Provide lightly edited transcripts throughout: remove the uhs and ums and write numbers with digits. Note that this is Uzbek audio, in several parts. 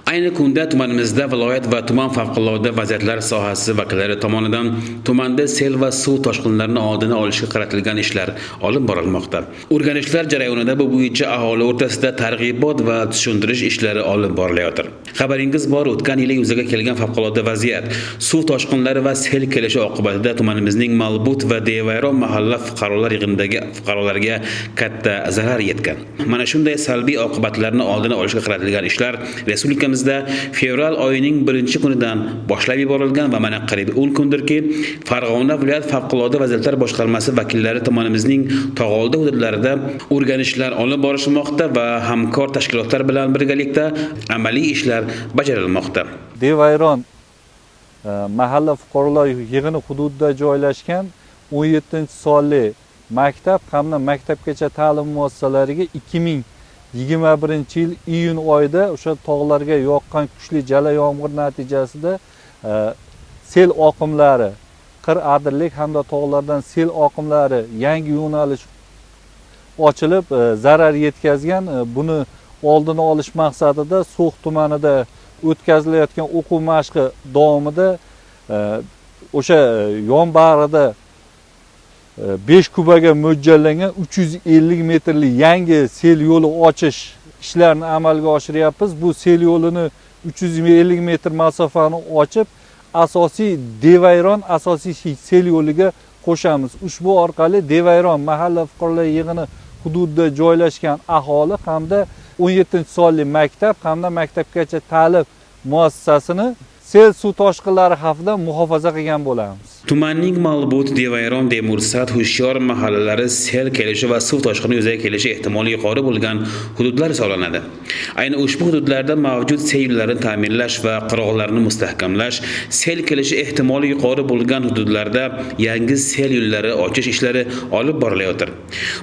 Ayni kunda tumanimizda viloyat va tuman favqulodda vaziyatlar sohasi vakillari tomonidan tumanda sel va suv toshqinlarini oldini olishga qaratilgan ishlar olib borilmoqda. O'rganishlar jarayonida bu bo'yicha aholi o'rtasida targ'ibot va tushuntirish ishlari olib borilayotir. Xabaringiz bor, o'tgan yili yuzaga kelgan favqulodda vaziyat, suv toshqinlari va sel kelishi oqibatida tumanimizning Malbut va Devayron mahalla fuqarolar yig'inidagi fuqarolarga katta zarar yetgan. Mana shunday salbiy oqibatlarni oldini olishga qaratilgan ishlar respublikamizda fevral oyining 1-kunidan boshlab yuborilgan va mana qariyb 10 kundirki Farg'ona viloyat favqulodda vaziyatlar boshqarmasi vakillari tumanimizning tog'oldi hududlarida o'rganishlar olib borishmoqda va hamkor tashkilotlar bilan birgalikda amaliy ishlar bajarilmoqda. Devayron mahalla fuqarolar yig'ini hududida joylashgan 17-sonli maktab hamda maktabgacha ta'lim muassasalariga 2021-yil iyun oyida o'sha tog'larga yoqqan kuchli jala yomg'ir natijasida sel oqimlari, qir adirlik hamda tog'lardan sel oqimlari yangi yo'nalish ochilib zarar yetkazgan. Buni oldini olish maqsadida So'x tumanida o'tkazilayotgan o'quv mashqi davomida o'sha yonbag'rida 5 kubaga mo'ljallangan 350 metrli yangi sel yo'li ochish ishlarini amalga oshiryapmiz. Bu sel yo'lini 350 metr masofani ochib, asosiy Devayron asosiy sel yo'liga qo'shamiz. Ushbu orqali Devayron mahalla fuqarolar yig'ini hududida joylashgan aholi hamda 17-sonli maktab hamda maktabgacha ta'lim muassasasini sel suv toshqinlari xavfidan muhofaza qilgan bo'lamiz. Tumanning Malbut, Devayron, Demursat, Hushyor mahallalari sel kelishi va suv toshqini yuzaga kelishi ehtimoli yuqori bo'lgan hududlar hisoblanadi. Ayni ushbu hududlarda mavjud sel yo'llarini ta'mirlash va qirg'oqlarni mustahkamlash, sel kelishi ehtimoli yuqori bo'lgan hududlarda yangi sel yo'llari ochish ishlari olib borilayotir.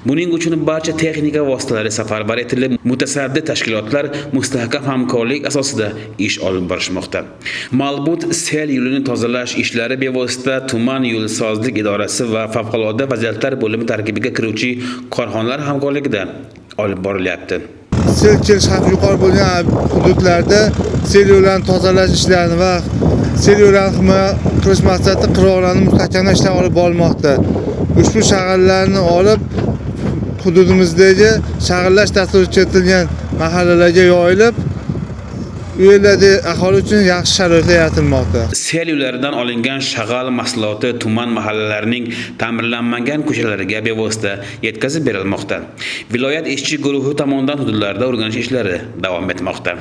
Buning uchun barcha texnika vositalari safarbar etilib, mutasaddi tashkilotlar mustahkam hamkorlik asosida ish olib borishmoqda. Malbut sel yo'lini tozalash ishlari bevosita tuman yo'lsozlik idorasi va favqulodda vaziyatlar bo'limi tarkibiga kiruvchi korxonalar hamkorligida olib borilyapti. Sel kelish xavfi yuqori bo'lgan hududlarda sel yo'llarini tozalash ishlarini va sel yo'llarini himoya qilish maqsadida qirg'oqlarni mustahkamlash ishlari olib borilmoqda. Ushbu shag'allarni olib, hududimizdagi shag'allash dasturi kiritilgan mahallalarga yoyilib, u yerlarda aholi uchun yaxshi sharoitlar yaratilmoqda. Sel yo'llaridan olingan shag'al mahsuloti tuman mahallalarining ta'mirlanmagan ko'chalariga bevosita yetkazib berilmoqda. Viloyat ishchi guruhi tomonidan hududlarda o'rganish ishlari davom etmoqda.